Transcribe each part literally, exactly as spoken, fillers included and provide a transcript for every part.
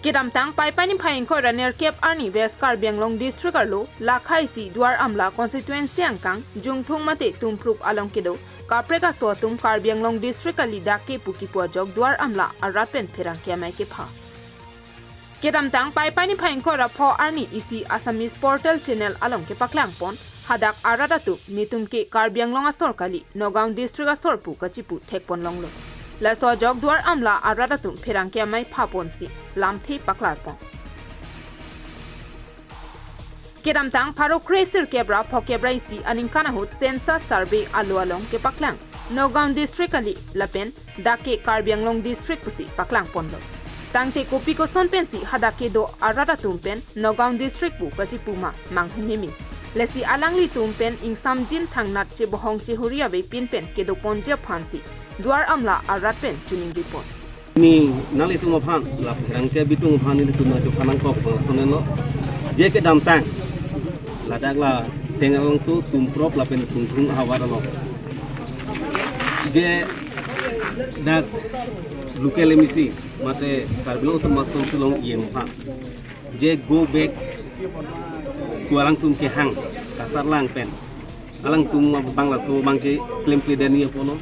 Kedamtang Paipai niphai ingkoi ra nerkep arni West Karbi Anglong District arlo Lakha isi Duar Amla constituency angkang Jungthung mate Tumprup along kedo kaprek aso atum Karbi Anglong District kali dak ke pu kipu ajok Duar Amla arat pen pherangke amei kepha. Kedamtang Paipai niphai ingkoi ra pho arni isi Assamese Portal Channel along kepaklangpon hadak arat atum netum ke Karbi Anglong asor kali, Nagaon District asor pu kachipu thekpon longlo. Laso ajok Duar Amla arat atum pherangke amei phaponsi lamthe paklarpon. Kedamtang pharo kre sirkep ra phokep ra isi aningkan ahut census survey alo along kepaklang Nagaon District kali lapen dak ke Karbi Anglong District pusi paklangponlo. Tangte kopi koson pensi hadak kedo arat atum pen Nagaon District pu kachipu ma manghu meme. Lasi alanglitum pen ingsamjin thangnat chebohong chehuri avepin pen kedoponji aphansi Duar Amla arat pen choningripon. Ni nanglitum aphan la pherangke abitung aphan nelitum nangchok phanangkok bang sonenlo. Je kedamtang ladak la Tengralangso, Tumprop lapen Jungthung ahavar along, je dak local M A C mate Karbi Anglong Autonomous Council along E M aphan je go back to alangtum kehang kasarlang pen alangtum abang laso abang ke klemkle dani apotlo.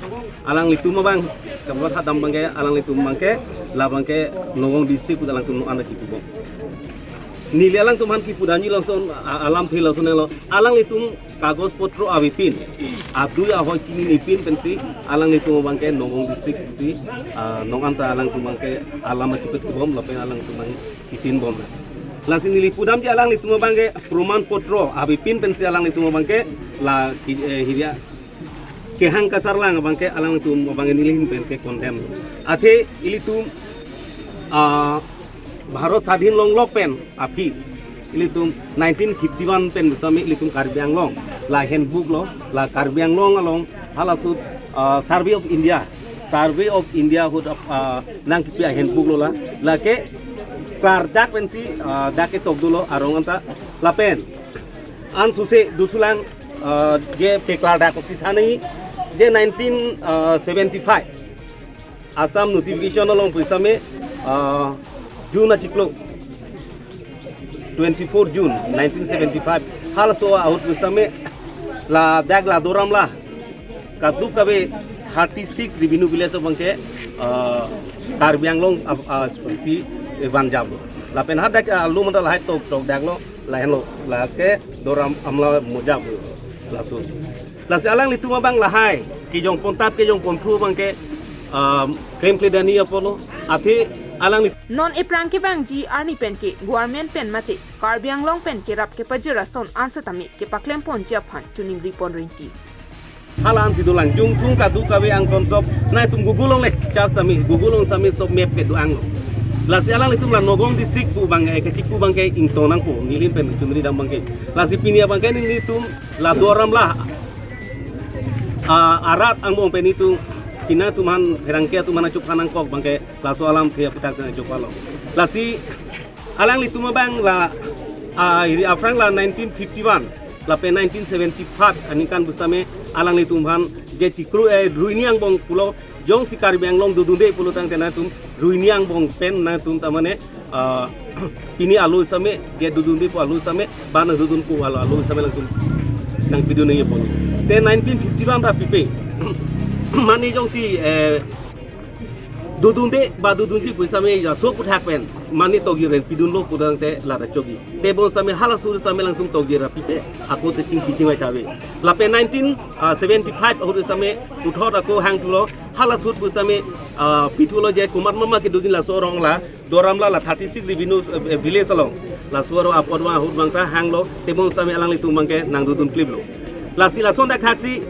Alanglitum abang kabat hadam abang ke alanglitum abang ke la abang ke Nagaon District pu alangtum no anda chipu bom. Neli alangtum aphan kipu dani lason a-, alamthe lasonenlo. Alanglitum kagos potro avepin, adui ahoi chininepin pensi alanglitum abang ke Nagaon District pusi, ah, nong anta alangtum abang ke alam achipet bom lapen alangtum abang chitin bom. Lasi neli pudamji alanglitum abang ke proman potro avepin pensi alanglitum abang ke la ki-, eh, hirya kehang kasarlang abang ke alanglitum abang ke neli ahin pen ke condemn. Athe ilitum, ah, Bharat sadhin longlok pen aphi ilitum nineteen fifty-one pen pusitame ilitum Karbi Anglong la handbook lo, la Karbi Anglong along halaso, ah, Survey of India, Survey of India ahut, ah, nangkipi a-handbook lo la, lake klardak pensi, ah, dak ketok dolo arong anta lapen ansose duthulang, ah, je peklardak si thani je nineteen seventy-five Assam notification along pusitame, ah, June achiklo, twenty-four June nineteen seventy-five, halaso ahut pusitame ladak la Duar Amla kadokave thirty-six revenue village abang ke, ah, Karbi Anglong, ah, ah, si vanjap. Lapen hadak, ah, lo mandal hai tok tok dak lo, lahenlo, lake Duar Amla mojap laso. Lasi alanglitum abang lahai kejong pontap kejong ponthu abang ke, ah, klemkle dani apotlo. Athe alangli Non ephrang kevangji arni pen ke government pen mate Karbi Anglong pen kerap kepajir ason an setame kepaklemponji aphan choningripon rinti. Hala ansi dolang, Jungthung kadokave angtonsop, nangtum Google along le search tame, Google along tame sop map kedo-ang lo. Lasi alanglitum la Nagaon District pu abang, eh, kachipu abang ke ingtong nangpo, neli ahin pen choningri dam abang ke. Lasi pini abang ke nelitum la Duar Amla, ah, arat angbong pen itum, pini atum aphan pherangke atum aphan nangchok phanangkok abang ke laso alamthe aphuthak si nangchok phanlo. Lasi alanglitum abang la, ah, iri aphrang la nineteen fifty-one lapen nineteen seventy-five aningkan pusitame alanglitum aphan je chikru, eh, ruini angbong pulo, jongsi Karbi Anglong dodunde pulo tangte nangtum ruini angbong pen nangtum tamane, ah, pini alo sitame, je dodunde pu alo sitame, ba nangdodun pu alo, alo sitame nangtum nangpidun nangji pulo. Te nineteen fifty-one ta pipe. Mane jongsi, eh, dodunde ba dodunji pusitame laso aphuthak pen mane tokji ren pidunlo pu tangte lata chokji. Tebonsitame halaso sitame alangtum tokji ra pipe, ako te chingki chingvai ta ave. Lapen nineteen seventy-five ahut sitame puthot ako hangthulo, halaso ahut pusitame, ah, pithulo je komat mama kedodun laso arong la Duar Amla la thirty-six revenue, eh, village along. Laso arong apor ma ahut abang ta hanglo, tebonsitame alanglitum abang ke nangdodun kliplo. Lasi lason dak thaksi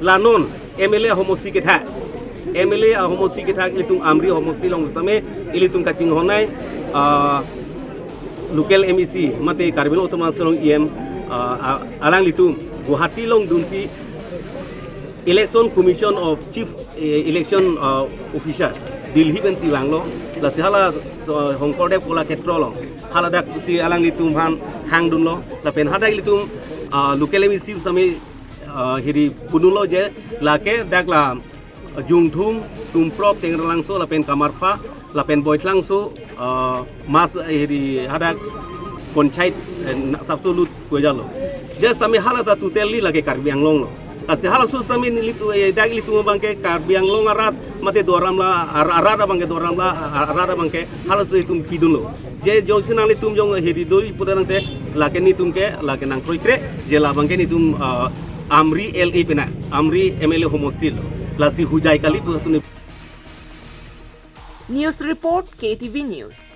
la non M L A ahomosti kethak. M L A ahomosti kethak ilitum Amri ahomosti along pusitame ilitum kachinghon-ai, ah, local M A C mate Karbi Anglong Autonomous Council along E M, ah, ah, alanglitum Guwahati along dunsi Election Commission of Chief, eh, Election, ah, Officer Delhi pensi vanglo. Lasi hala, ah, Shangkardev Kalakshetra along, hala dak si alanglitum aphan hangdunlo. Lapen hadak ilitum, ah, local M A C sitame, ah, hiri pudunlo je lake dak la Jungthung, Tumprop, Tengralangso, lapen Kamarpha, lapen Boithlangso, uh, mas hiri hadak panchayat, eh, na- sabso lut kojalo. Just tame hala ta totally lake Karbi Anglong lo. Lasi halaso tame nelitum, eh, dak ilitum abangke Karbi Anglong arat mate Duar Amla ar- arat abangke Duar Amla ar- arat abangke halaso itum pidunlo. Je jongsi nanglitum jong hiri doi puda nangte lake netum ke lake nangkroikre je labangke netum, uh, Amri L A pena, Amri M L A homosti lo. Lasi hujai kali pu tuni. News report, K T V News.